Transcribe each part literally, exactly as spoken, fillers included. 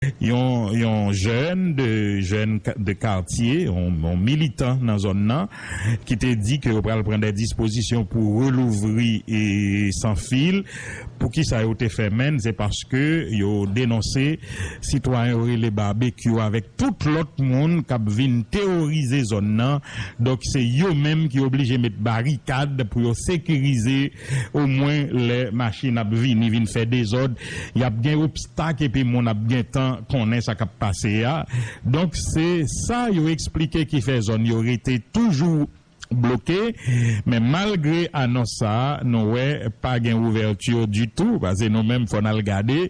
yon, yon jèn de, jèn ka- de katye, yon, yon militan nan zòn nan, ki te di ke yo pral pran de dispozisyon pou relouvri e Sanfil. Poukisa yo te fèmen l? Se paske yo denonse sitwayen yo rele Babekyou avèk tout lòt moun k ap vin teworize zòn nan. Donk, se yo menm ki oblije met barikad pou yo sekirize, omwen lè machin ap vini, vin fè dezòd, y ap gen obstak epi moun ap gentan konnen sa k ap pase a. Donk, se sa yo eksplike ki fè zòn yo rete toujou bloke. Men malgre anons sa a, nou wè pa gen ouvèti ditou, paske nou menm fò n al gade,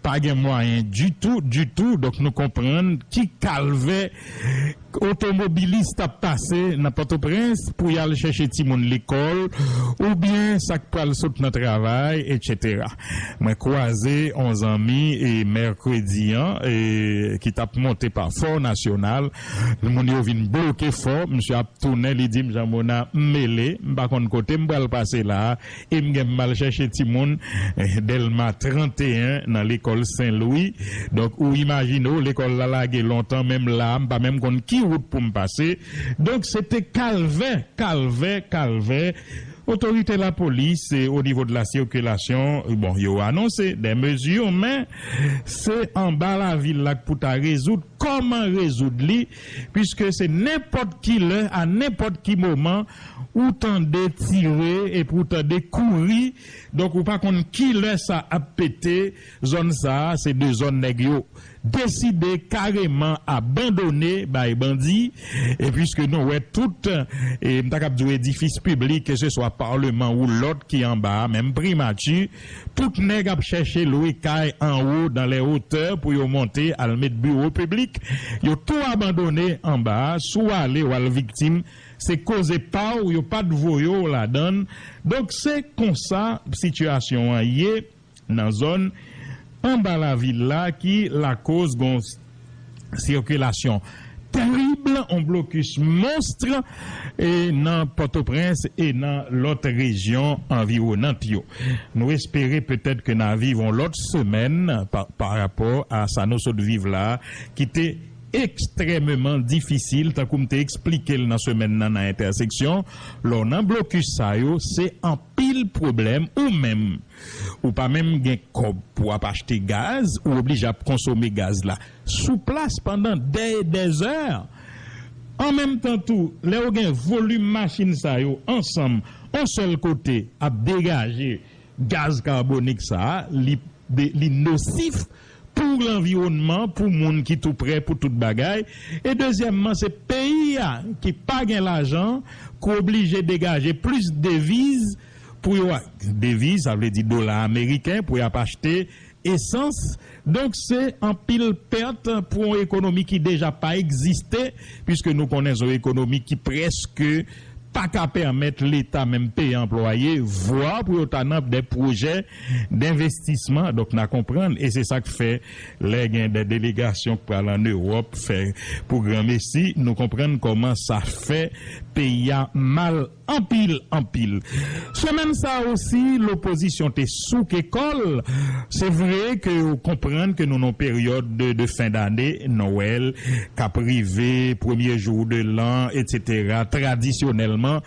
pa gen mwayen ditou, ditou. Donk, nou konprann ki kalvè otomobilis t ap pase nan Pòtoprens pou y al chèche timoun lekòl, oubyen sa k pral sot nan travay, etsetera. Mwen kwaze yon zanmi e mèkredi an, e, ki t ap monte pa Fò Nasyonal, moun yo vin bloke Fò, misye ap tounen, li di m, "Jan Mona, m mele, m pa konn kote m pral pase la a, e m gen pou m al chèche timoun, eh, Dèlma trannteyen nan lekòl Sen Lwi." Donk, ou imajine w, lekòl la lage lontan, menm la a, m pa menm konn ki wout pou m pase. Donk, se te kalvè, kalvè, kalvè. Otorite lapolis, eh, o nivo de la sikilasyon, bon, yo anonse de mezi, men se anba lavil la k pou ta rezoud. Kòman rezoud li? Piske se nenpòt ki lè, a nenpòt ki moman, ou tande tire epi ou tande kouri. Donk, ou pa konn ki lè sa ap pete. Zòn sa a, se de zòn nèg yo deside kareman abandone bay bandi. E piske nou wè tout, e m ta kab di w edifis piblik, keseswa palman ou lòt ki anba a, menm primati, tout nèg ap chèche lwe kay anwo, dans les hauteurs, pou yo monte al met biwo piblik. Yo tou abandone anba a. Si w ale, w al viktim, se koze pa w, yo pa t voye w ladan l. Donk, se konsa sitiyasyon an ye nan zòn anba lavil la ki lakoz gon sikilasyon terib, yon blokis monstre, e nan Pòtoprens e nan lòt rejyon anviwonant yo. Nou espere petèt ke n a viv yon lòt semèn pa, pa rapò a sa nou sot viv la, ki te ekstrèmeman difisil, tankou m te eksplike l nan semèn nan, nan entèseksyon. Lè w nan blokis sa yo, se anpil pwoblèm. Ou menm, ou pa menm gen kòb pou w ap achte gaz, ou oblije ap konsome gaz la sou plas pandan dè e dèzè. An menm tan tou, lè w gen volim machin sa yo ansanm, yon sèl kote, ap degaje gaz kabonik sa a, li, li nosif pou lanviwònman, pou moun ki tou prè, pou tout bagay. E dezyèmman, se peyi a ki pa gen lajan, ki oblije degaje plis deviz pou yo, deviz, sa vle di dola ameriken, pou y ap achte esans. Donk, se anpil pèt pou yon ekonomi ki deja pa egziste, piske nou konnen se yon ekonomi ki prèske pa ka pèmèt Leta menm peye anplwaye, vwa pou yo ta nan de pwojè denvestisman. Donk, n a konprann, e se sa k fè, lè gen de delegasyon k pral ann Ewòp fè pou granmesi, nou konprann kòman sa fè peyi a mal anpil, anpil. Semèn sa a osi, lopozisyon te souke kò l. Se vre ke yo konprann ke nou nan peryòd de, de fen dane, Nwèl k ap rive, premye jou de lan, etsetera. Tradisyonèlman,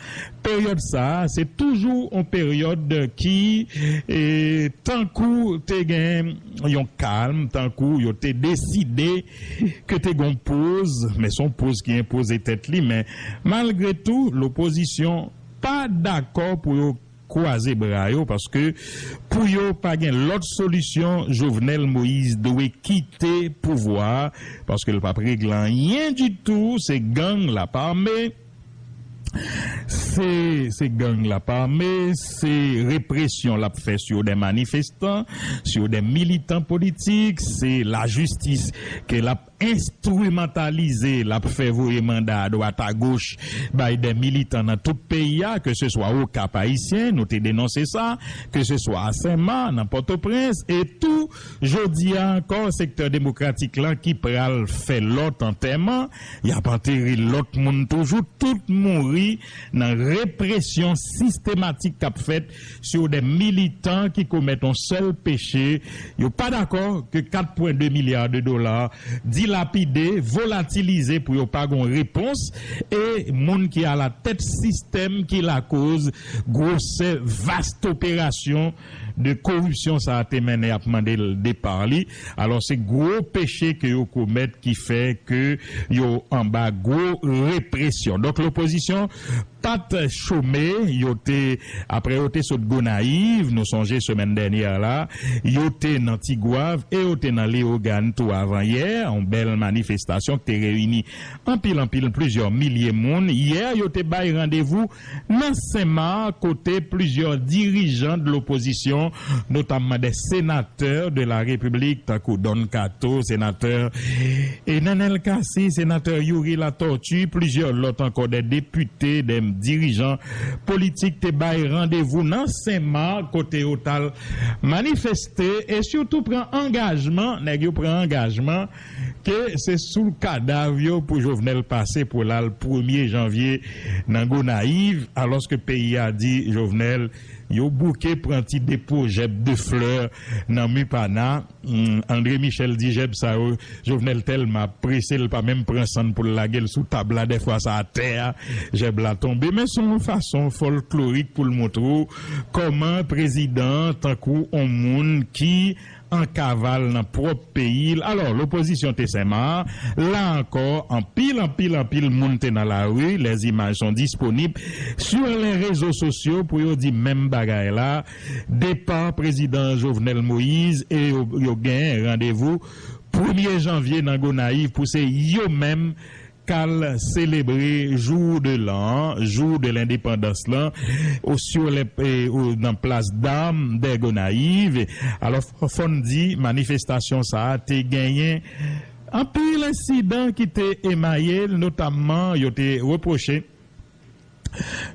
peryòd sa a, se toujou yon peryòd ki, e, tankou te gen yon kalm, tankou yo te deside ke te gon poz, men se yon poz ki enpoze tèt li, men malgre tou, lopozisyon pa dakò pou yo kwaze bra yo, paske pou yo pa gen lòt solisyon, Jovenel Moïse dwe kite pouvwa a, paske l p ap regle anyen ditou, se gang l ap ame, se, se gang l ap ame, se represyon l ap fè sou de manifestan, sou de militan politik, se lajistis ke l ap enstrimantalize, l ap fè voye manda adwat agoch bay de militan nan tout peyi a, ke se swa Okap Ayisyen, nou te denonse sa, ke se swa a Senmak, nan Pòtoprens, e tou, jodi a ankò, sektè demokratik lan ki pral fè lòt antèman, y ap antere lòt moun toujou, tout mouri nan represyon sistematik k ap fèt sou de militan ki komèt yon sèl peche. Yo pa dakò ke kat pwen de milya de dola dilapide, volatilize pou yo pa gon repons, e moun ki alatèt sistèm ki lakoz gwosè vas operasyon de koripsyon sa a te mennen ap mande l depa li. Alò, se gwo peche ke yo komèt ki fè ke yo anba gwo represyon. Donk, lopozisyon pa t chome, yo te, apre yo te sot Gonayiv, nou sonje semèn dènyè la, yo te nan Tigwav e yo te nan Leyogàn tou avanyè, yon bèl manifestasyon ki te reyini anpil, anpil, plizyè milye moun. Yè, yo te bay randevou nan Senmak, kote plizyè dirijan de lopozisyon, notamman de senatè de la Repiblik, tankou Don Kato, senatè, e Nenel Cassy, senatè Youri Latortue, plizyè lòt ankò, de depite, de dirijan politik te bay randevou nan Senmak, kote yo t al manifeste e sitou pran angajman, nèg yo pran angajman ke se sou kadav yo pou Jovenel pase pou l al premye janvye nan Gonayiv, alòske peyi a di Jovenel, yo bouke pran ti depo jèb de flè nan Mupana. Hmm, André Michel di jèb sa yo, Jovenel tèlman ap prese, l pa menm pran sann pou l lage l sou tab la, dèfwa sa atè a, jèb la tonbe. Men se yon fason fòlklorik pou l montre w kòman prezidan an tankou yon moun ki an kaval nan pwòp peyi l. Alò, lopozisyon te Senmak, la ankò, anpil, anpil, anpil moun te nan lari. Les images sont disponibles sur les réseaux sociaux pou yo di menm bagay la. Depa prezidan Jovenel Moïse e yo, yo gen randevou premye janvye nan Gonayiv pou se yo menm k al selebre Jour de l'An, Jou de Lendepandans lan, o, sou lè, e, o, nan Plas Dam de Gonayiv. Alò, fò n di, manifestasyon sa a te genyen anpil ensidan ki te emaye l, notamman, yo te repwoche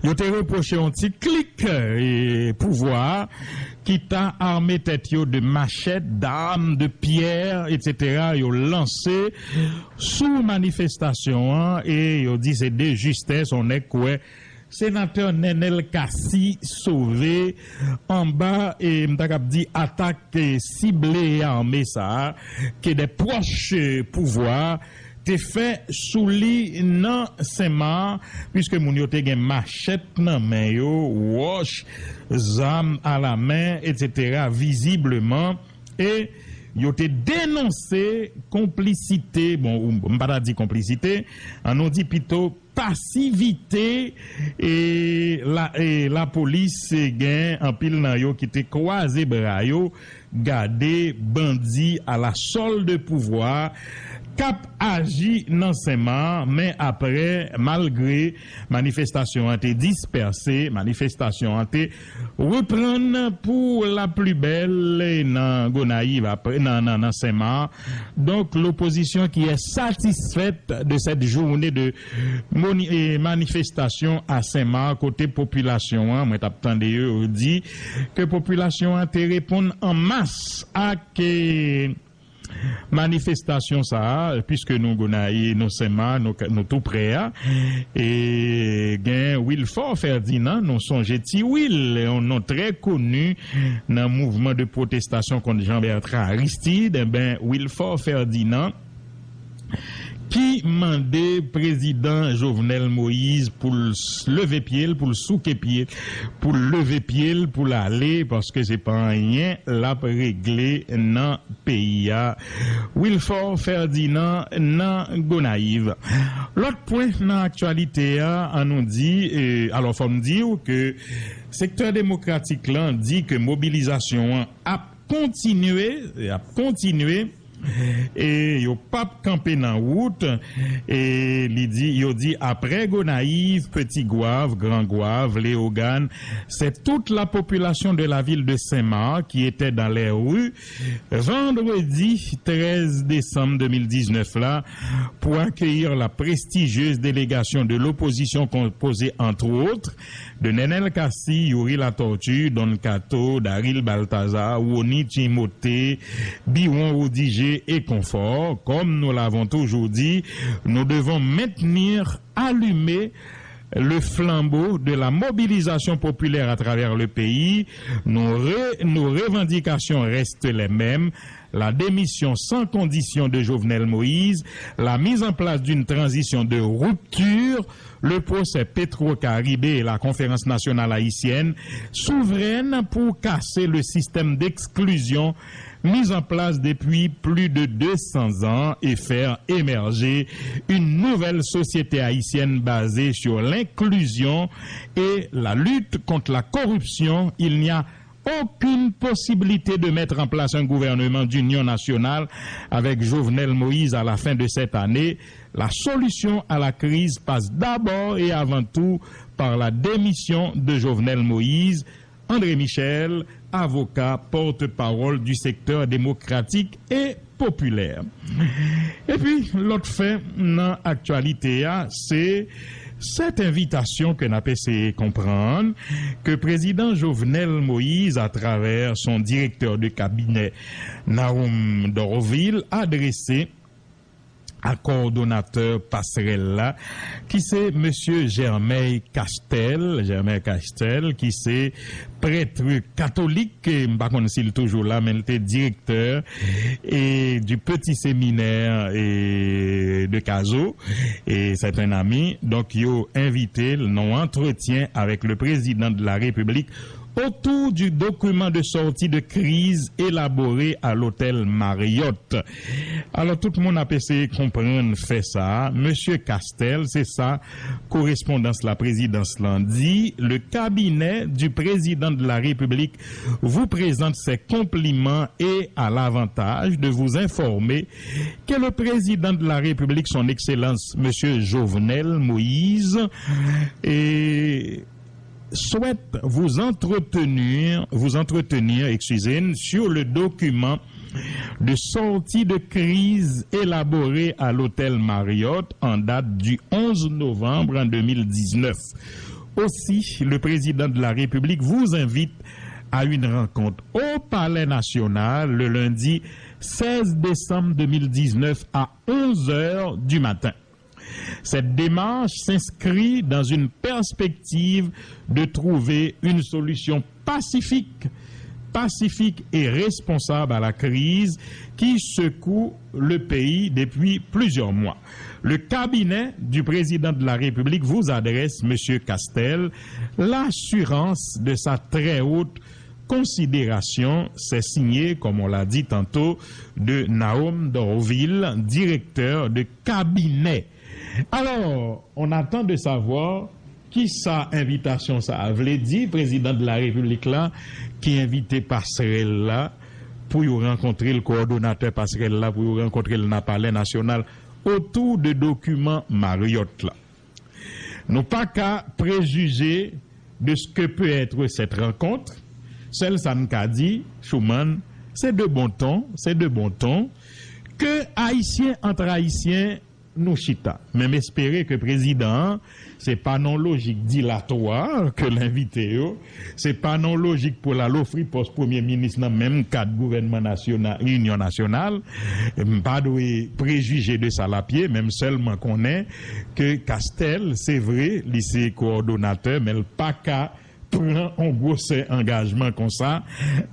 Yo te repwoche yon ti klik, e, pouvwa a ki ta ame tèt yo de machèt, dam de pyè, etsetera. Yo lanse sou manifestasyon an e yo di se de jistès, on nèg kwè senatè Nenel Cassy sove anba, e, m ta kab di, atak, e, sible e ame sa a ke de pwòch, e, pouvwa a te fè sou li nan Senmak, piske moun yo te gen machèt nan men yo, wòch, zam alamen, etsetera, vizibleman, e yo te denonse konplisite, bon, ou, m pa ta di konplisite, ann nou di pito pasivite, e la, e lapolis gen anpil nan yo ki te kwaze bra yo, gade bandi a la solde pouvwa k ap aji nan Senmak, men apre, malgre manifestasyon an te dispèse, manifestasyon an te reprann pou la pli bèl nan Gonayiv, apre, nan, nan, nan Senmak. Donk, lopozisyon ki est satisfaite de cette journée de moni-, eh, manifestation à Saint-Marc, kote popilasyon an, mwen t ap tande yo, yo di ke popilasyon an te reponn an mas ak, eh, manifestasyon sa a, piske nou Gonayiv, nou Senmak, nou, nou tou prè a. E gen Wilfort Ferdinand, nou sonje Ti Wil, yon non trè koni nan mouvman de pwotestasyon kont Jean Bertrand Aristide. Enben, Wilfort Ferdinand ki mande prezidan Jovenel Moïse pou l s-, leve pye l, pou l souke pye, pou l leve pye l, pou l ale, paske se pa anyen l ap regle nan peyi a. Wilfort Ferdinand nan Gonayiv. Lòt pwen nan aktyalite a, an nou di, e, alò, fò m di w ke sektè demokratik lan di ke mobilizasyon an ap kontinye, ap kontinye, E yo p ap kanpe nan wout. E li di, yo di, après Gonayiv, Petit Goâve, Grand Goâve, Léogâne, c'est toute la population de la ville de Saint-Marc qui était dans les rues vendredi treize décembre deux mille dix-neuf la pour accueillir la prestigieuse délégation de l'opposition composée entre autres de Nenel Cassy, Youri Latortue, Don Kato, Daryl Balthazar, Rony Timothée, Biron Rodigé et conforts. Comme nous l'avons toujours dit, nous devons maintenir allumé le flambeau de la mobilisation populaire à travers le pays. Nos, ré- nos revendications restent les mêmes. La démission sans condition de Jovenel Moïse, la mise en place d'une transition de rupture, le procès Petro-Caribe et la conférence nationale haïtienne souveraine pour casser le système d'exclusion mis en place depuis plus de deux cents ans et faire émerger une nouvelle société haïtienne basée sur l'inclusion et la lutte contre la corruption. Il n'y a aucune possibilité de mettre en place un gouvernement d'union nationale avec Jovenel Moïse à la fin de cette année. La solution à la crise passe d'abord et avant tout par la démission de Jovenel Moïse. André Michel, avocat porte-parole du secteur démocratique et populaire. Epi, lòt fè nan aktyalite a, se cette invitation que n ap eseye konprann, ke prezidan Jovenel Moïse, à travers son directeur de cabinet Nahoum Dorvil, adrese a kowòdonatè pasrèl la, ki se mesye Germey Castel, Germey Castel, ki se prèt katolik, m pa konn si l toujou la, men l te direktè e du petit séminaire e de Cazo, et c'est un ami. Donk, yo envite l nan yon antretyen avec le président de la République autour du document de sortie de crise élaboré à l'hôtel Marriott. Alò, tout moun ap eseye konprann fè sa a. Mesye Castel, se sa korespondans la prezidans lan di, le cabinet du président de la République vous présente ses compliments et a l'avantage de vous informer que le président de la République, son Excellence, Monsieur Jovenel Moïse, et souhaite vous entretenir, vous entretenir, excusez, sur le document de sortie de crise élaboré à l'hôtel Marriott en date du onze novembre deux mille dix-neuf. Aussi, le président de la République vous invite à une rencontre au Palais national le lundi seize décembre deux mille dix-neuf à onze heures du matin. Cette démarche s'inscrit dans une perspective de trouver une solution pacifique, pacifique et responsable à la crise qui secoue le pays depuis plusieurs mois. Le cabinet du président de la République vous adresse, Monsieur Castel, l'assurance de sa très haute considération. C'est signé, comme on l'a dit tantôt, de Nahoum Dorvil, directeur de cabinet. Alors, on attend de savoir kisa envitasyon sa a vle di, prezidan de la repiblik la ki envite pasrèl la pou yo rankontre l, kowòdonatè pasrèl la pou yo rankontre l nan Palè Nasyonal otou de dokiman Marriott la. Nou pa ka prejije de ce que peut être cette rencontre. Sèl sa n ka di, Chouman, se de bon ton, se de bon ton, ke Ayisyen antre Ayisyen nou chita. Men m espere ke prezidan an, se pa nan lojik dilatwa ke l envite yo, se pa nan lojik pou l al ofri pòs premye minis nan menm kad gouvènman nasyonal, inyon nasyonal. M pa dwe prejije de sa l ap ye, men m sèlman konnen ke Castel, se vre, li se kowòdonatè, men l pa ka pran yon gwosè angajman konsa.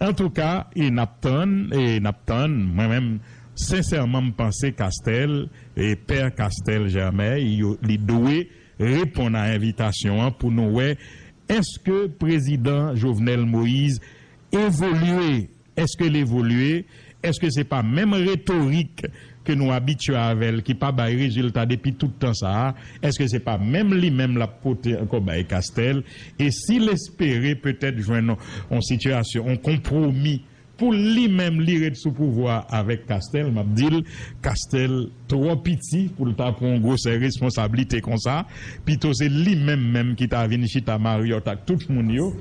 Antouka, e n ap tann, e n ap tann, mwen menm, sensèman, m panse Castel, e Pè Castel Germain, yo, li dwe reponn a envitasyon an pou nou wè, èske prezidan Jovenel Moïse evolye? Èske l evolye? Èske se pa menm retorik ke nou abitye avè l ki pa bay rezilta depi tout tan sa a? Èske se pa menm li menm l ap pote ankò bay Castel? E si l espere petèt jwenn yon sitiyasyon, yon konpwomi pou li menm li ret sou pouvwa avèk Castel, m ap di l, Castel twò piti pou l ta pran yon gwosè responsablite konsa. Pito se li menm menm ki ta vin chita Marriott ak tout moun yo,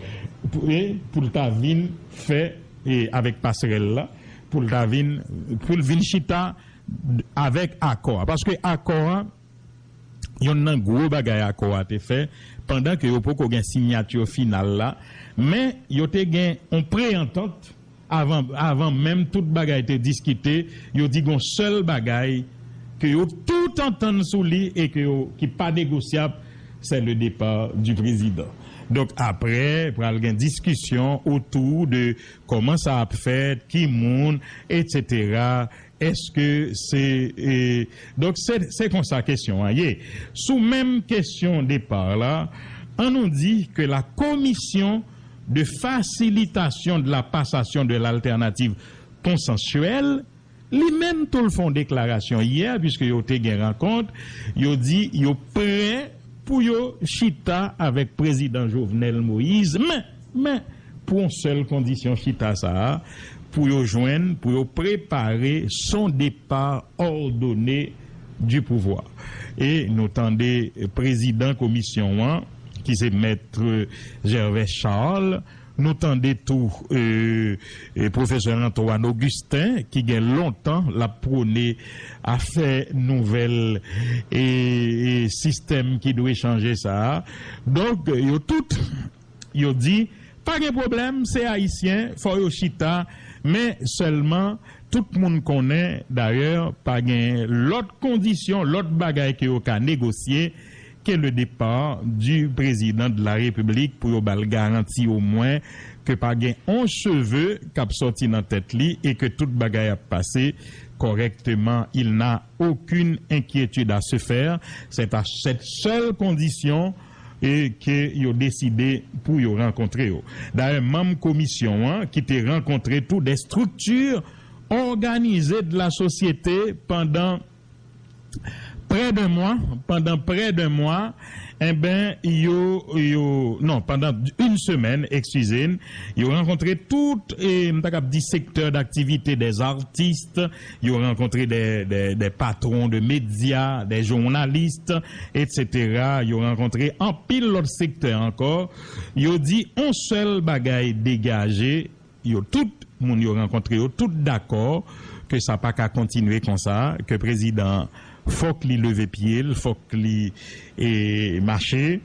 pou, e, pou l ta vin fè, e, avèk pasrèl la, pou l ta vin, pou l vin chita avèk akò a. Paske akò a, yonn nan gwo bagay akò a te fè, pandan ke yo poko gen siyati final la, men yo te gen yon preantant avan, avan menm tout bagay te diskite, yo di gon sèl bagay ke yo tout antann sou li e ke yo, ki pa negosyab, c'est le départ du président. Donk, apre, pral gen diskisyon otou de kòman sa ap fèt, ki moun, etsetera. Èske se, e, donk, se, se konsa kesyon an ye. Sou menm kesyon depa la, an nou di ke la commission de facilitation de la passation de l'alternative consensuelle, li menm tou l fè yon deklarasyon yè, piske yo te gen rankont, yo di yo prè pou yo chita avèk prezidan Jovenel Moïse, men, men, pou yon sèl kondisyon chita sa a, pou yo jwenn, pou yo prepare son départ ordonné du pouvoir. E nou tande prezidan komisyon an, ki se mèt Gervais Charles, nou tande tou, e, e, pwofesè Antoine Augustin, ki gen lontan l ap pwone afè nouvèl e, e sistèm ki dwe chanje sa a. Donk, yo tout, yo di, pa gen pwoblèm, se Ayisyen, fò yo chita, men sèlman, tout moun konnen, dayè, pa gen lòt kondisyon, lòt bagay ke yo ka negosye, ke le départ du président de la République pou yo ba l garanti omwen ke pa gen on cheve k ap sòti nan tèt li e ke tout bagay ap pase correctement. Il n'a aucune inquiétude à se faire. C'est à cette seule condition e ke yo deside pou yo rankontre yo. Dayè, manm komisyon an ki te rankontre tou des structures organisées de la société pandan prè de mwa, pandan prè de mwa, enben, yo, yo, non, pandan une semaine, eskize m, yo rankontre tout, e, m ta kab di sektè daktivite des artistes, yo rankontre des, des, des patrons de médias, des journalistes, etsetera. Yo rankontre anpil lòt sektè ankò. Yo di on sèl bagay degaje, yo tout, moun yo rankontre yo, tout dakò ke sa pa ka kontinye konsa, ke prezidan fòk li leve pye l, fòk li, e, mache.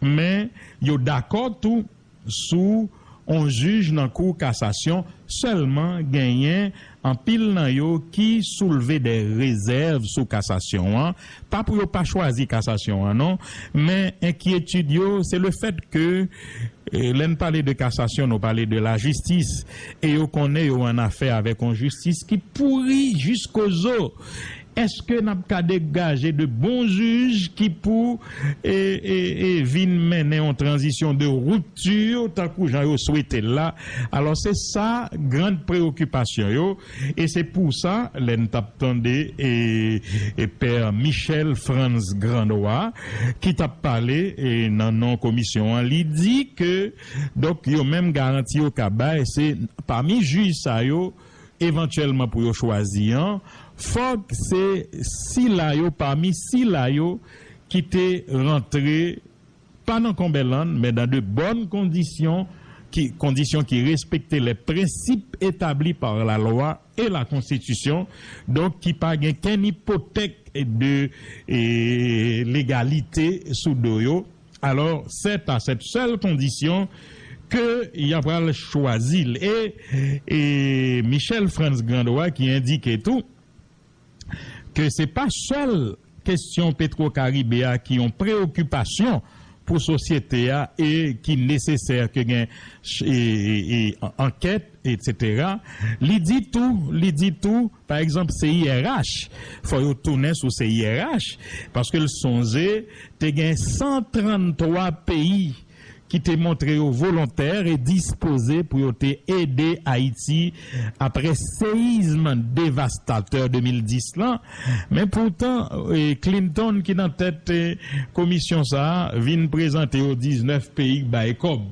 Men yo dakò tou sou on jij nan kou kasasyon, sèlman genyen anpil nan yo ki soulve de rezèv sou kasasyon an, pa pou yo pa chwazi kasasyon an non, men enkyetid yo se le fèt ke, e, lè n pale de kasasyon, nou pale de lajistis, e yo konnen yo annafè avèk on jistis ki pouri jiskozo. Èske n ap ka degaje de bon jij ki pou, e, e, e vin mennen yon tranzisyon de ripti tankou jan yo swete l la? Alò, se sa gran preyokipasyon yo, e se pou sa, lè n t ap tande, e, e pè Michel Frantz Grandois, ki t ap pale, e, nan non komisyon an, li di ke, donk, yo menm garanti yo ka bay, se pami jij sa yo, evantyèlman pou yo chwazi an, fòk se sila yo, pami sila yo ki te rantre, pa nan Cumberland, men dans de bonnes conditions, ki, conditions qui respectent les principes établis par la loi et la Constitution, donk ki pa gen kenn ipotèk de, e, legalite sou do yo. Alors, c'est à cette seule condition ke y a pral chwazi l. E, e Michel Frantz Grandois ki endike tou ke se pa sèl kesyon Petro Caribe a ki yon preyokipasyon pou sosyete a e ki nesesè ke gen, e, e, e, ankèt, etsetera. Li di tou, li di tou, pa egzanp, C I R H, fò yo tounen sou C I R H, paske l sonje te gen san tranntwa peyi ki te montre yo volontè e dispoze pou yo te ede Ayiti apre seyizm devastatè de mil dis lan. Men poutan, e, Clinton ki nan tèt, e, komisyon sa a vin prezante yo diznèf peyi k bay kòb.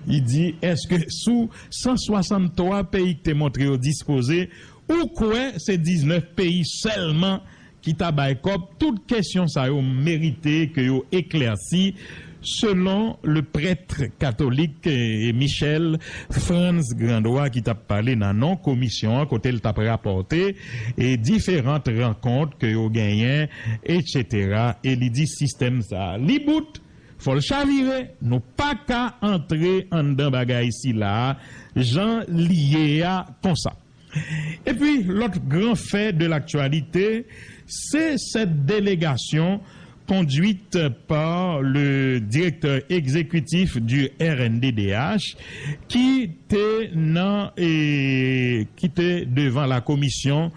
Li di, èske sou san swasanntwa peyi ki te montre yo dispoze, ou kwè se diznèf peyi sèlman ki ta bay kòb? Tout kesyon sa yo merite ke yo eklèsi, selon le prèt katolik, eh, Michel Franz Grandois, ki t ap pale nan non komisyon an, kote l t ap rapòte, eh, diferan rankont ke yo genyen, etsetera. E li di sistèm sa a, li bout, fò l chavire, nou pa ka antre anndan bagay sila a, jan li ye a konsa. Epi, lòt gran fè de laktyalite, se cette délégation conduite par le directeur exécutif du R N D D H, ki te nan, e, ki te devan la commission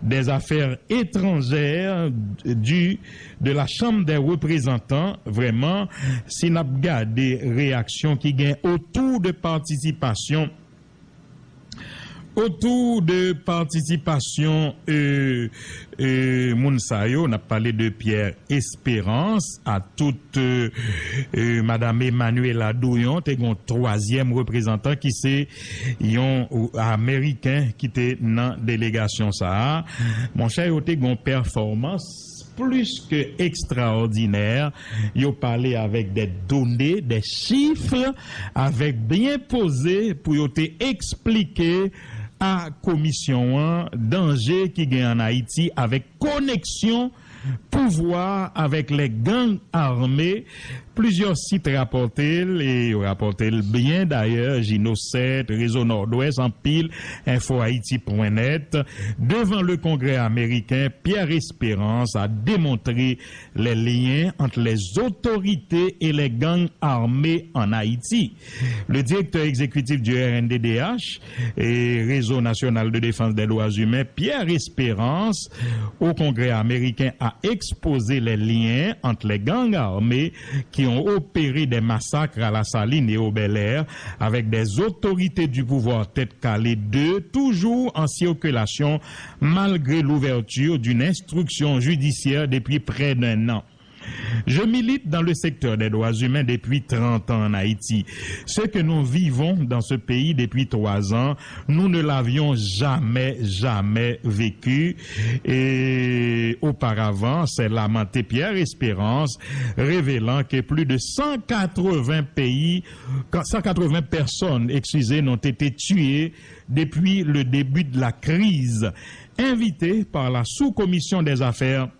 des affaires étrangères du, de la Chambre des représentants. Vrèman, si n ap gade reyaksyon ki gen otou de patisipasyon otou de patisipasyon, e, e, moun sa yo, n ap pale de Pierre Espérance, a tout, e, e, Madam Emmanuela Douyon, te gon twazyèm reprezantan ki se yon, ou, Ameriken ki te nan delegasyon sa a. Monchè, yo te gon pèfòmans plis ke ekstraòdinè. Yo pale avèk de done, de chif, avèk byen poze pou yo te eksplike a komisyon an danje ki gen ann Ayiti avèk koneksyon pouvwa avèk les gangs armés. Plizyè sit rapòte l, e yo rapòte l byen dayè, Jino sèt, Rezo Nòdwès, anpil, Info Haïti point net. Devant le Congrès américain, Pierre Espérance a démontré les liens entre les autorités et les gangs armés en Haïti. Le directeur exécutif du R N D D H et Réseau National de Défense des Droits Humains, Pierre Espérance, au Congrès américain, a exposé les liens entre les gangs armés qui ont opéré des massacres à La Saline et au Bel Air avec des autorités du pouvoir tête calée deux, toujours en circulation malgré l'ouverture d'une instruction judiciaire depuis près d'un an. Je milite dans le secteur des droits humains depuis trente ans en Haïti. Ce que nous vivons dans ce pays depuis trois ans, nous ne l'avions jamais, jamais vécu. Et auparavant, s'est lamenté Pierre Espérance, révélant que plus de cent quatre-vingts pays, cent quatre-vingts personnes, excusez, ont été tuées depuis le début de la crise. Invité par la sous-commission des affaires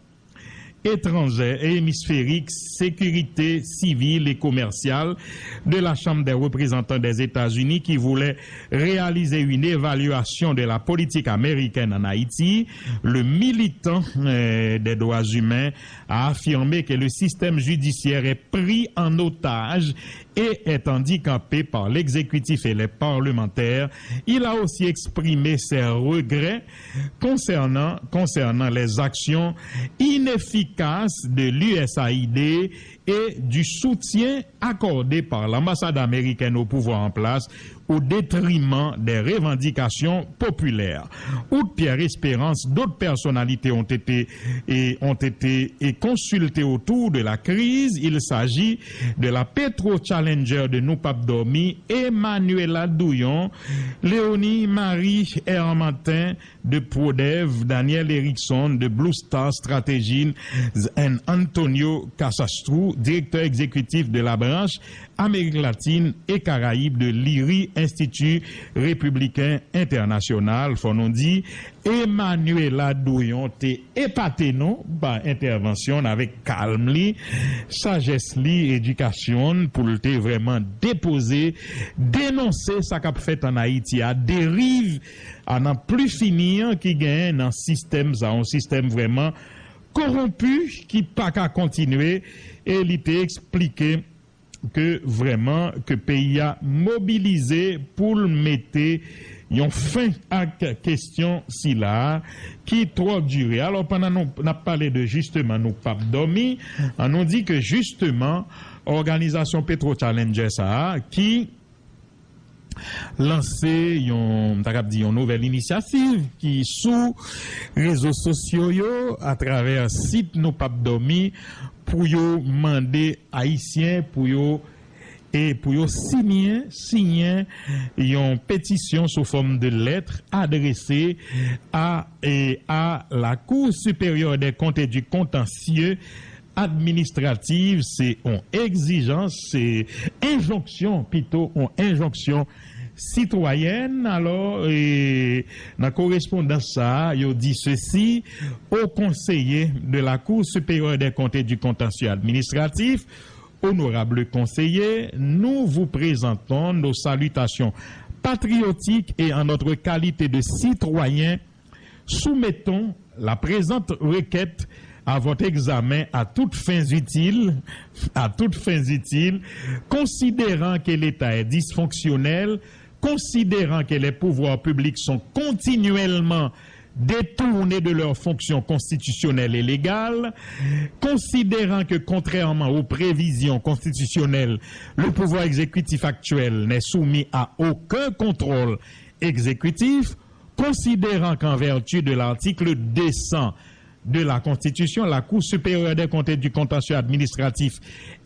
étrangères et hémisphériques, sécurité civile et commerciale de la Chambre des représentants des États-Unis qui voulait réaliser une évaluation de la politique américaine en Haïti, le militant, euh, des droits humains a affirmé que le système judiciaire est pris en otage et est handicapé par l'exécutif et les parlementaires. Il a aussi exprimé ses regrets concernant, concernant les actions inefficaces de l'U S A I D et du soutien accordé par l'ambassade américaine au pouvoir en place au détriment des revendications populaires. Outre Pierre Espérance, d'autres personnalités ont été et ont été et consultées autour de la crise. Il s'agit de la Petro Challenger de Nou P ap Dòmi, Emmanuela Douyon, Léonie Marie Hermantin de Prodev, Daniel Erickson de Blue Star Strategies and Antonio Casastrou, directeur exécutif de la branche Amérique latine et Caraïbes de l'IRI, Institut Républicain International. Fò nou di, Emmanuela Douyon te epate nou pa entèvansyon l avèk kalm li, sajès li, edikasyon l, pou l te vrèman depoze, denonse sa k ap fèt ann Ayiti a, deriv a nan pli fini an ki genyen nan sistèm sa, yon sistèm vrèman kowonpi ki pa ka kontinye, e li te eksplike ke vrèman ke peyi a mobilize pou l mete yon fen ak kesyon sila a ki twò dire. Alò, pandan nou n ap pale de jisteman nou p ap dòmi, an nou di ke jisteman òganizasyon Petro Challenger sa a ki lanse yon, m ta kab di yon nouvèl inisyativ ki sou rezo sosyo yo atravè sit nou p ap dòmi pou yo mande Ayisyen pou yo e pou yo siyen, siyen yon petisyon sou fòm de lèt adrese a, e a la Cour supérieure des comptes et du contentieux administratif. Se yon egzijans, se enjonksyon, pito, yon enjonksyon sitwayèn. Alò, e, nan korespondans sa a, yo di sesi: Aux conseillers de la Cour supérieure des comptes et du contentieux administratif, honorables conseillers, nous vous présentons nos salutations patriotiques et en notre qualité de citoyens, soumettons la présente requête à votre examen à toutes fins utiles, à toutes fins utiles, considérant que l'État est dysfonctionnel, considérant que les pouvoirs publics sont continuellement détournés de leurs fonctions constitutionnelles et légales, considérant que, contrairement aux prévisions constitutionnelles, le pouvoir exécutif actuel n'est soumis à aucun contrôle exécutif, considérant qu'en vertu de l'article deux cents de la Constitution, la Cour supérieure des comptes et du contentieux administratif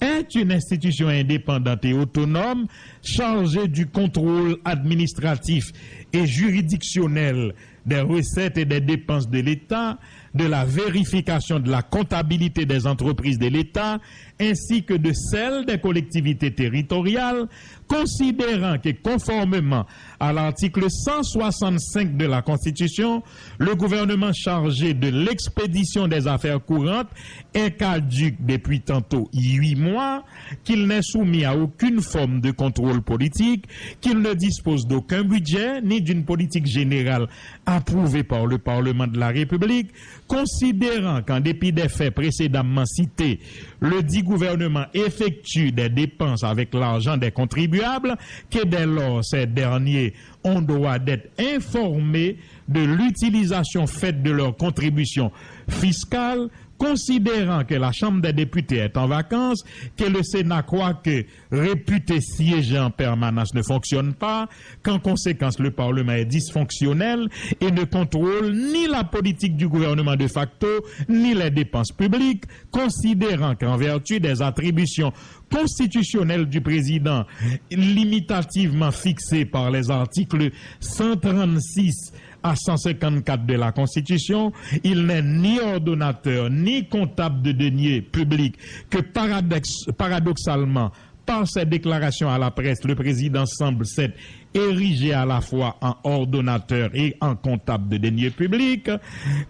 est une institution indépendante et autonome chargée du contrôle administratif et juridictionnel des recettes et des dépenses de l'État, de la vérification de la comptabilité des entreprises de l'État, ainsi que de celle des collectivités territoriales, considérant que, conformément à l'article cent soixante-cinq de la Constitution, le gouvernement chargé de l'expédition des affaires courantes est caduc depuis tantôt huit mois, qu'il n'est soumis à aucune forme de contrôle politique, qu'il ne dispose d'aucun budget ni d'une politique générale approuvée par le Parlement de la République, considérant qu'en dépit des faits précédemment cités, ledit gouvernement effectue des dépenses avec l'argent des contribuables, que dès lors ces derniers ont droit d'être informés de l'utilisation faite de leurs contributions fiscales, considérant que la Chambre des députés est en vacances, que le Sénat, quoique réputé siéger en permanence, ne fonctionne pas, qu'en conséquence le Parlement est dysfonctionnel et ne contrôle ni la politique du gouvernement de facto, ni les dépenses publiques, considérant qu'en vertu des attributions constitutionnelles du président limitativement fixées par les articles cent trente-six à cent cinquante-quatre de la Constitution, il n'est ni ordonnateur ni comptable de deniers publics, que paradox- paradoxalement, par ses déclarations à la presse, le président semble s'être érigé à la fois en ordonnateur et en comptable de deniers publics,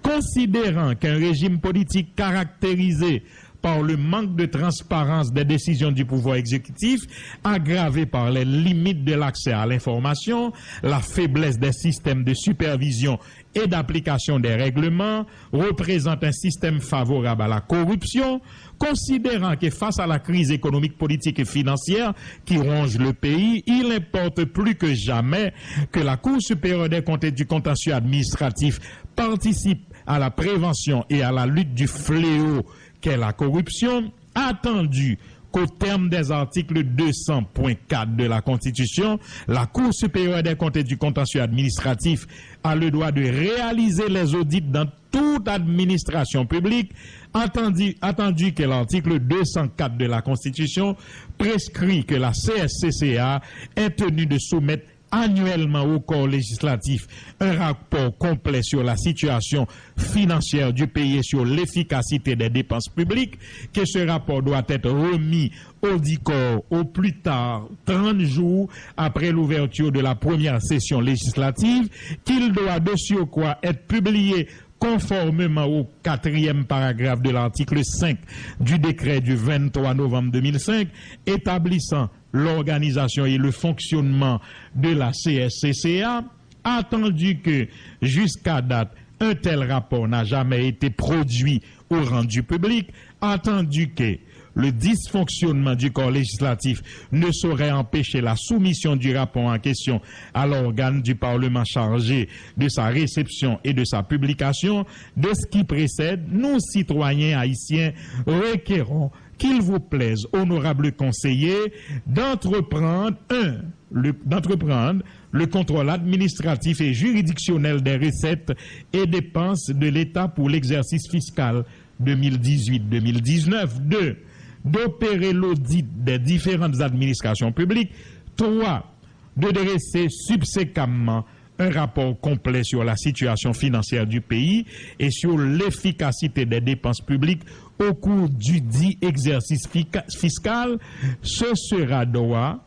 considérant qu'un régime politique caractérisé par le manque de transparence des décisions du pouvoir exécutif, aggravé par les limites de l'accès à l'information, la faiblesse des systèmes de supervision et d'application des règlements, représente un système favorable à la corruption, considérant que face à la crise économique, politique et financière qui ronge le pays, il importe plus que jamais que la Cour supérieure des comptes et du contentieux administratif participe à la prévention et à la lutte du fléau qu'est la corruption, attendu qu'au terme des articles deux cents point quatre de la Constitution, la Cour supérieure des comptes et du contentieux administratif a le droit de réaliser les audits dans toute administration publique, attendu, attendu que l'article deux cent quatre de la Constitution prescrit que la C S C C A est tenue de soumettre annuellement au corps législatif un rapport complet sur la situation financière du pays et sur l'efficacité des dépenses publiques, que ce rapport doit être remis audit corps au plus tard trente jours après l'ouverture de la première session législative, qu'il doit de surcroît être publié conformément au quatrième paragraphe de l'article cinq du décret du vingt-trois novembre deux mille cinq établissant l'organisation et le fonctionnement de la C S C C A, attendu que, jusqu'à date, un tel rapport n'a jamais été produit ou rendu public, attendu que, Le dysfonctionnement du corps législatif ne saurait empêcher la soumission du rapport en question à l'organe du Parlement chargé de sa réception et de sa publication. De ce qui précède, nous, citoyens haïtiens, requérons qu'il vous plaise, honorable conseiller, d'entreprendre, un, le, d'entreprendre le contrôle administratif et juridictionnel des recettes et dépenses de l'État pour l'exercice fiscal deux mille dix-huit deux mille dix-neuf. Deux, d'opérer l'audit des différentes administrations publiques. Trois, de dresser subséquemment un rapport complet sur la situation financière du pays et sur l'efficacité des dépenses publiques au cours du dit exercice fica- fiscal. Ce sera droit.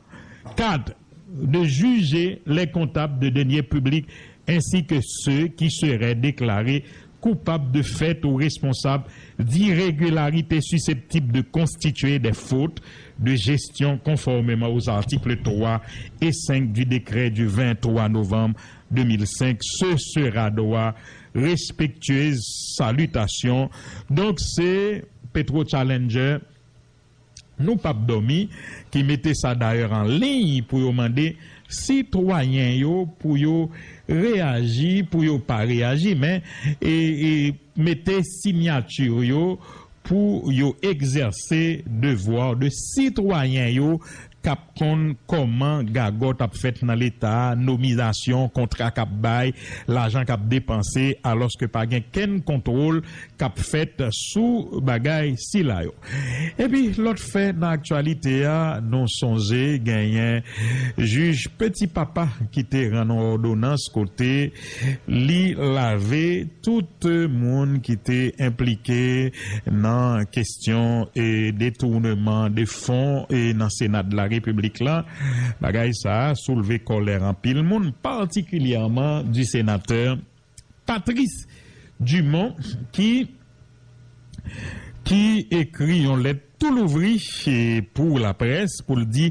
Quatre, de juger les comptables de deniers publics ainsi que ceux qui seraient déclarés coupables de fait ou responsables d'irrégularités susceptibles de constituer des fautes de gestion conformément aux articles trois et cinq du décret du vingt-trois novembre deux mille cinq. Ce sera droit. Respectueuse salutation. Donk, se Petro Challenger, nou pap dòmi, ki mete sa dayè an liy pou yo mande sitwayen yo pou yo reyaji, pou yo pa reyaji, men e, e mete siyati yo pou yo egzèse devwa de sitwayen yo k ap konn kòman gagòt ap fèt nan Leta a, nomizasyon, kontra k ap bay, lajan k ap depanse, alòske pa gen kenn kontwòl k ap fèt sou bagay sila yo. Epi, lòt fè nan aktyalite a, nou sonje genyen jij Petit Papa ki te rann yon òdonans kote li lave tout moun ki te enplike nan kesyon e detounman de fon e nan Sena de la Repiblik la. Bagay sa a soulve kòlè anpil moun, patikilyèman di senatè Patrice Dumont ki ki ekri yon lèt tou louvri e pou laprès pou l di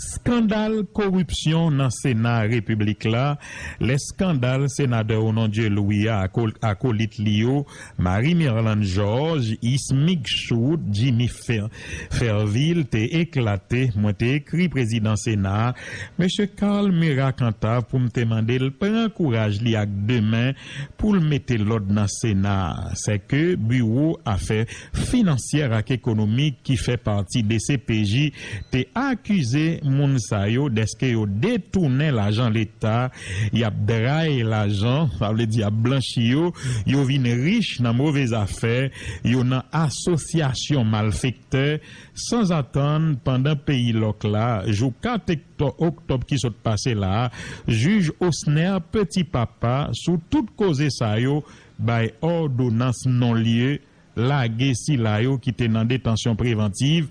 skandal koripsyon nan Sena Repiblik la, lè skandal senatè Onondieu Louis a, ako- akolit li yo, Marie Mirlande Georges, Ismic Choute, Jimmy Fer- Fervil te eklate, mwen te ekri prezidan Sena a, mesye Carl Murat Cantave, pou m te mande l pran kouraj li ak de men pou l mete lòd nan Sena a. Sèke Biwo Afè Finansyè ak Ekonomik ki fè pati D C P J te akize moun sa yo dèske yo detounen lajan Leta, y ap dray lajan, sa vle di y ap blanchi yo, yo vin rich nan move zafè, yo nan asosyasyon malfektè, sanzatann, pandan peyi lòk la, jou kat oktò- oktòb ki sot pase la a, jij Osner Petit Papa, sou tout koze sa yo, bay òdonans non lye, lage sila yo ki te nan detansyon prevantiv.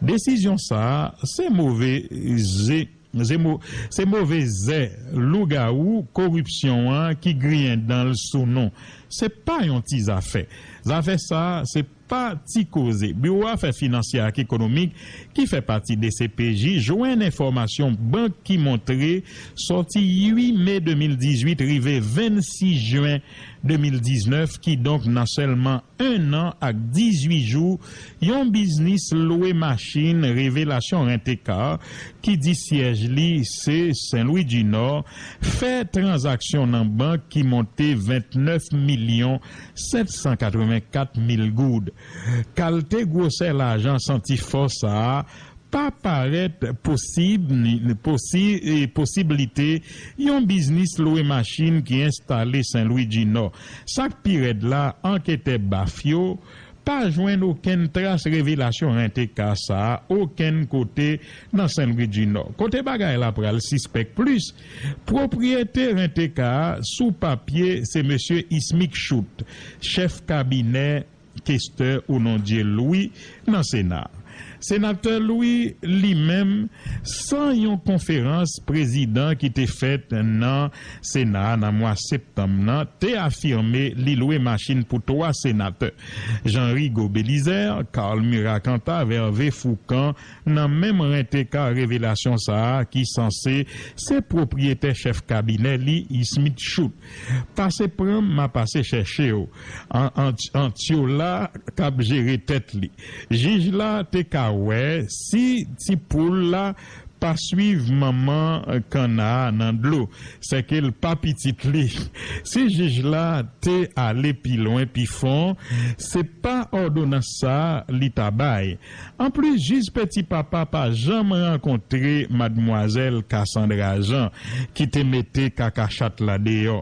Desizyon sa a, se move ze- se mo- se move zè lougawou koripsyon an ki griyen dan l sou nou. Se pa yon ti zafè. Zafè sa a, se pa ti koze. Biwo Afè Finansyè ak Ekonomik, ki fè pati D C P J, jwenn enfòmasyon bank ki montre, sòti uit me de mil dizuit rive vennsis jen de mil diznèf, kidonk nan sèlman en an ak dizuit jou, yon biznis lwe machin Revelasyon Rent-A-Car, ki di syèj li se Sen Lwi di Nò, fè tranzaksyon nan bank ki monte vennèf milyon sèt san katrevenkat mil goud. Kalte gwosè lajan santi fò sa a pa parèt posib, ni- posi- e posiblite yon biznis lwe machin ki enstale Sen Lwi di Nò. Sa k pi rèd la, anketè baf yo pa jwenn okenn tras Revelasyon Rent-A-Car sa a okenn kote nan Sen Lwi di Nò. Kote bagay la pral sispèk plis, pwopriyete Rent-A-Car a sou papye se mesye Ismic Choute, chèf kabinè kestè Onondieu Louis nan Sena. Senatè Louis, li menm, san yon konferans prezidan ki te fèt nan Sena a nan mwa septanm nan, te afime li lwe machin pou twa senatè, Jean Rigaud Belizaire, Carl Murat Cantave, Hervé Fourcand, nan menm Rent-A-Car Revelasyon sa a ki sanse se pwopriyetè chèf kabinè li, Ismic Choute. Pase pran m, m a pase chèche w. An- an- Antyola k ap jere tèt li. Jij la te ka wè si ti poul la pa swiv manman kanna a nan dlo, sèke l pa pitit li. Si jij la te ale pi lwen, pi fon, se pa òdonans sa a li ta bay. Anplis, jij Petit Papa pa janm rankontre madmwazèl Cassandra Jean, ki te mete kakachat la deyò.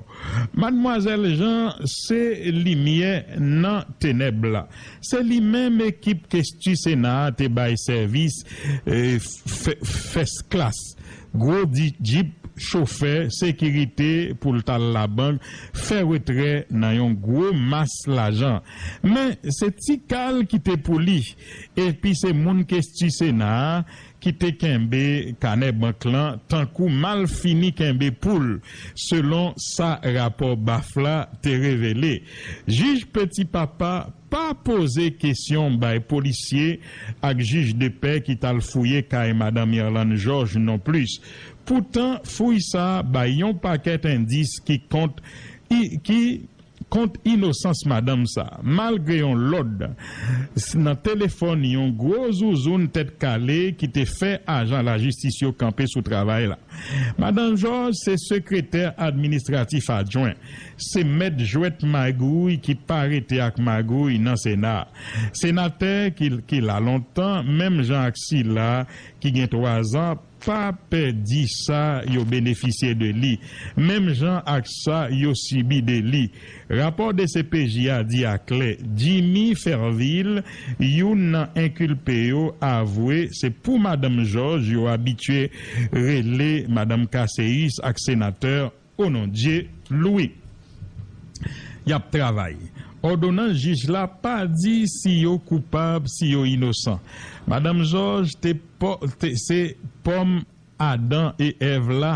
Madmwazèl Jean se limyè nan tenèb la. Se li menm ekip Kestji Sena a te bay sèvis, eh, fè-, fès klas, gwo di-, djip, chofè, sekirite pou l t al labank, fè retrè nan yon gwo mas lajan. Men, se ti kal ki te pou li. Epi se moun Kestji Sena a ki te kenbe kanè bank lan tankou malfini kenbe poul, selon sa rapò baf la te revele. Jij Petit Papa pa poze kesyon bay polisye ak jij de pè ki t al fouye kay madan Mirlande Georges non plis. Poutan, fouy sa a bay yon pakèt endis ki kont, i, ki kont inosans madanm sa a, malgre yon lòd s-, nan telefòn yon gwo zouzoun tèt kale ki te fè ajan lajistis yo kanpe sou travay la. Madanm Georges se sekretè administratif adjwen, se mèt jwèt magouy ki pa rete ak magouy nan Sena a. Senatè ki, ki la lontan, menm jan ak sila ki gen twazan, pa pèdi sa yo benefisye de li, menm jan ak sa yo sibi de li. Rapò D C P J a di aklè, Jimmy Fervil, youn nan enkilpe yo, avwe se pou madanm Georges yo abitye rele madanm Casséus ak senatè Onondieu Louis. Y ap travay. Òdonans jij la pa di si yo koupab, si yo inosan. Madanm Georges te, te, se pòm Adan e Èv la,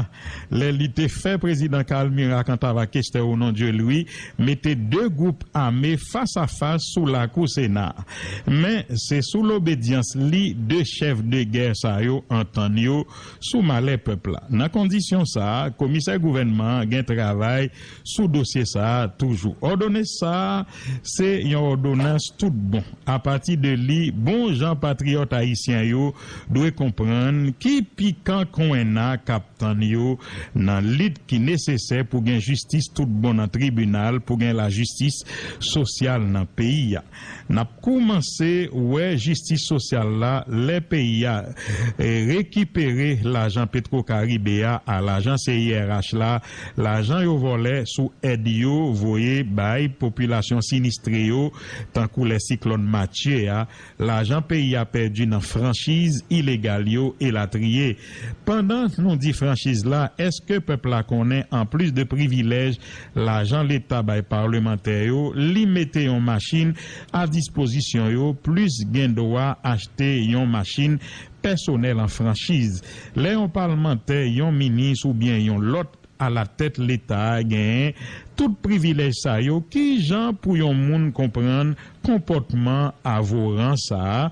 lè li te fè prezidan Carl Murat Cantave ak Esther Onondieu Louis mete de gwoup ame fas a fas sou lakou Sena a. Men, se sou lobedyans li de chèf de gè sa yo antann yo sou malè pèp la. Nan kondisyon sa a, komisè gouvènman an gen travay sou dosye sa a toujou. Òdonans sa a, se yon òdonans tout bon. Apati de li, bon jan patriyòt ayisyen yo dwe konprann ki pikan kwenna k ap tann yo nan lit ki nesesè pou gen jistis tout bon nan tribinal, pou gen lajistis sosyal nan peyi a. N ap koumanse wè jistis sosyal la lè peyi a, eh, rekipere lajan Petro Caribe a, a lajan C I R H la, lajan yo vòlè sou èd yo voye bay popilasyon sinistre yo, tankou lè siklòn Matye a, lajan peyi a pèdi nan franchiz ilegal yo, elatriye. Pandan nou di franchiz la, èske pèp la konnen, anplis de privilèj lajan Leta bay palmantè yo, li mete yon machin a dispozisyon yo, plis gen dwa achte yon machin pèsonèl an franchiz? Lè yon palmantè, yon minis oubyen yon lòt alatèt Leta a genyen tout privilèj sa yo, kijan pou yon moun konprann konpòtman avoran sa a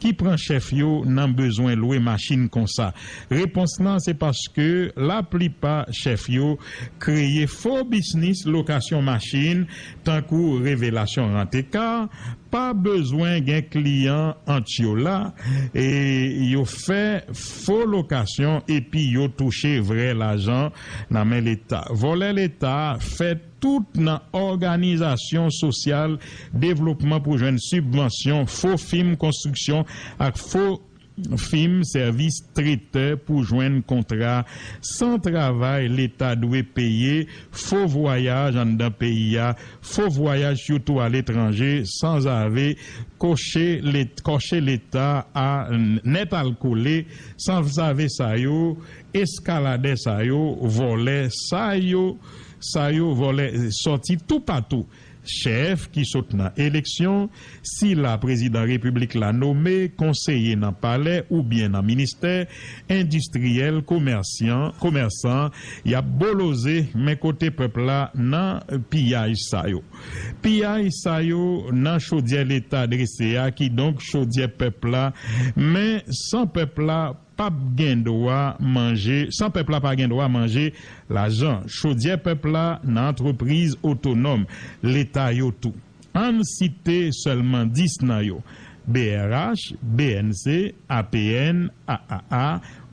ki pran chèf yo nan bezwen lwe machin konsa? Repons lan se paske laplipa chèf yo kreye fo biznis lokasyon machin, tankou Revelasyon Ranteka, pa bezwen gen kliyan ant yo la, e yo fè fo lokasyon epi yo touche vrè lajan nan men Leta. Vòlè Leta fè tout nan òganizasyon sosyal, devlopman pou jwenn sibvansyon, fo fim konstriksyon ak fo fim sèvis tretè pou jwenn kontra san travay Leta dwe peye, fo vwayaj anndan peyi a, fo vwayaj sitou aletranje, sanzave koche Let-, kòche Leta a nèt al kole, sanzave sa yo, eskaladè sa yo, vòlè sa yo, sa yo vòlè sòti toupatou. Chèf ki sot nan eleksyon, sila prezidan repiblik la nome, konseye nan palè oubyen nan ministè, endistriyèl, komèsyan, komèsan, y ap boloze men kote pèp la nan piyaj sa yo. Piyaj sa yo nan chodyè Leta drese a, kidonk chodyè pèp la, men san pèp la p ap gen dwa manje, san pèp la pa gen dwa manje lajan chodyè pèp la nan antrepriz otonòm Leta yo tou. Ann site sèlman dis nan yo. B R H, B N C, A P N, A A A,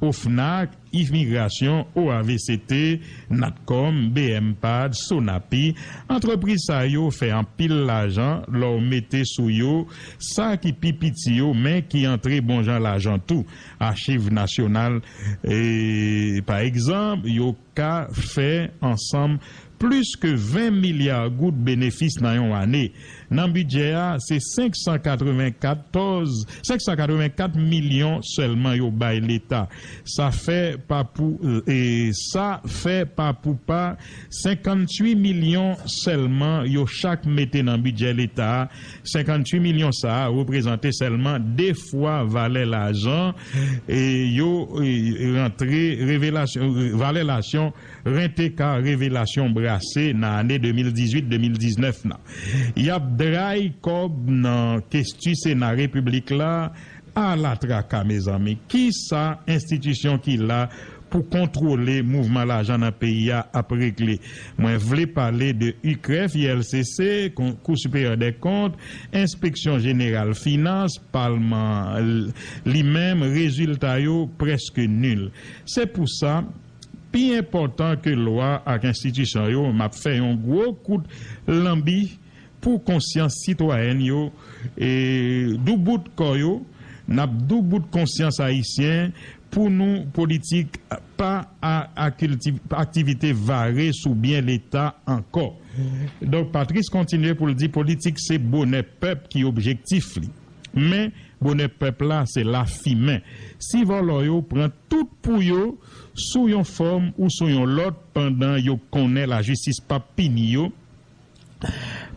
OFNAC, Imigrasyon, O A V C T, Natcom, B M pad, Sonapi. Antrepriz sa yo fè anpil lajan lè w mete sou yo sa ki pi piti yo, men ki antre bon jan lajan tou. Achiv Nasyonal, e, pa egzanp, yo ka fè ansanm plis ke ven milya goud benefis nan yon ane. Nan bidjè a, se senk san katrevenkat, senk san katrevenkat milyon sèlman yo bay Leta. Sa fè pa pou, e, sa fè pa pou pa senkantuit milyon sèlman yo chak mete nan bidjè Leta a. Senkantuit milyon sa a reprezante sèlman de fwa valè lajan, e, yo, e, rantre revelasyon, valè lajan rente ka revelasyon brase nan ane de mil dizuit de mil diznèf nan. Y ap dray kòb nan kestyon Sena Repiblik la. Ala traka, mezanmi. Kisa enstitisyon ki la pou kontwole mouvman lajan nan peyi a ap regle? Mwen vle pale de UCREF, I L C C, Kon-, Kou Siperyè dè Kont, Enspeksyon Jeneral Finans, Palman, l-, li menm, rezilta yo prèske nil. Se pou sa, pi enpòtan ke lwa ak enstitisyon yo, m ap fè yon gwo kout lanbi pou konsyans sitwayèn yo, e, doubout kò yo, n ap doubout konsyans ayisyen pou nou politik pa a, a kilti-, aktivite vare sou byen Leta ankò. Donk, Patrice kontinye pou l di politik se bonè pèp ki objektif li. Men, bonè pèp la se lafimen. Si vòlò yo pran tout pou yo sou yon fòm ou sou yon lòt pandan yo konnen lajistis p ap pini yo,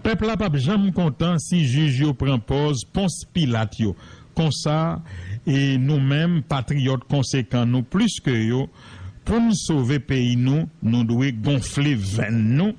pèp la p ap janm kontan si jij yo pran pòz Pons Pilat yo. Konsa, e nou menm, patriyòt konsekan nou plis ke yo, pou n sove peyi nou, nou dwe gonfle venn nou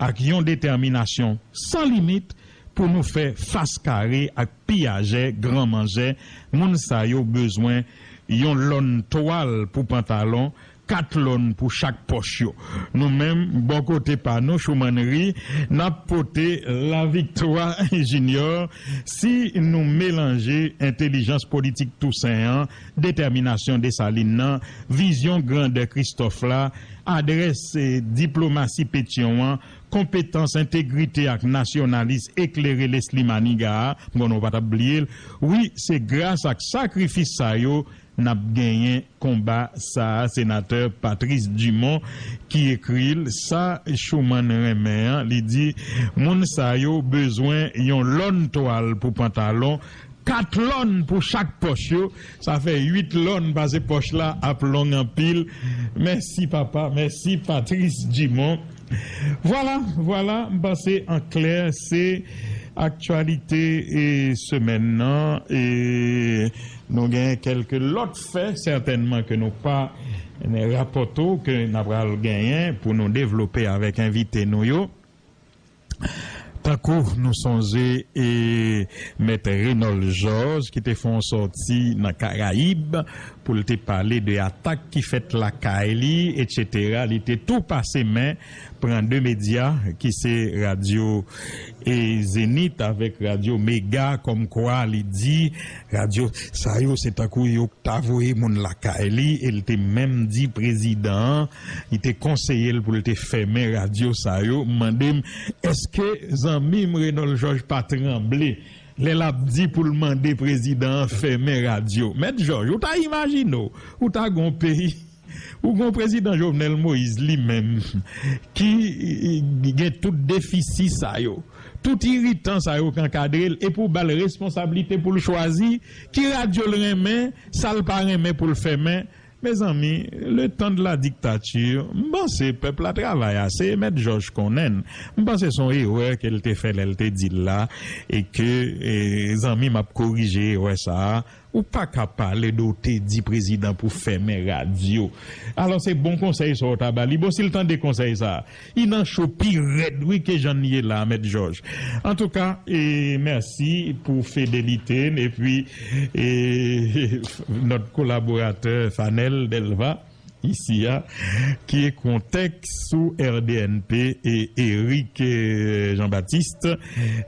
ak yon detèminasyon san limit pou nou fè fas kare ak piyajè, granmanjè. Moun sa yo bezwen yon lòn twal pou pantalon, kat lòn pou chak pòch yo. Nou menm, bò kote pa nou, Choumanri, n ap pote laviktwa Junior si nou melanje entèlijans politik Tousen an, detèminasyon Desalin nan, vizyon grandè Kristòf la, adrès, e, diplomasi Petyon an, konpetans, entegrite ak nasyonalis eklere Leslie Maniga a, m konnen w pa t ap bliye l. Wi, se gras ak sakrifis sa yo n ap genyen konba sa a, Senatè Patrice Dumont ki ekri l. Sa Schuman renmen an, li di, moun sa yo bezwen yon lòn twal pou pantalon, kat lòn pou chak pòch yo, sa fè uit lòn, pase pòch la ap long anpil. Mèsi papa, mèsi Patrice Dumont. Vwala, vwala, m panse an klè se aktyalite, e, semèn nan, e nou gen kèlke lòt fè sètènman ke nou pa rapòte w, ke n ap pral genyen pou nou devlope avèk envite nou yo. Tankou nou sonje, e, Mèt Renold Georges ki te fè yon sòti nan Karayib pou l te pale de atak ki fèt lakay li, etsetera. Li te tou pase men pran de medya ki se radyo, e, Zenith avèk radyo Mega, kòmkwa li di radyo sa yo se tankou yo ta voye moun lakay li, e l te menm di prezidan an, li te konseye l pou l te fèmen radyo sa yo. M mande m, èske zanmi m Renold Georges pa tranble lè l ap di pou l mande prezidan an fèmen radyo? Mèt Georges, ou ta imajine w, ou ta gon peyi, ou gon prezidan Jovenel Moïse li menm, ki, e, gen tout defisi sa yo, tout iritan sa yo k ankadre l, epi w ba l responsablite pou l chwazi ki radyo l renmen, sa l pa renmen pou l fèmen. Mezanmi, le temps de la dictature, m panse pèp la travay ase, Mèt Georges konnen n. M panse se yon erè ke l te fè lè l te di l la, e ke, e, zanmi m ap korije erè sa a. Ou pa ka pale de w te di prezidan pou fèmen radyo. Alò, se bon konsèy sa w ta ba li. Bon, si l tande konsèy sa a, li nan cho pi rèd, wi, ke jan n ye la, Mèt Georges. Antouka, e, mèsi pou fidelite n, epi, e, nòt kolaboratè Fanel Delva isi a, ki ekri yon tèks sou R D N P, e Eric, e, Jean-Baptiste,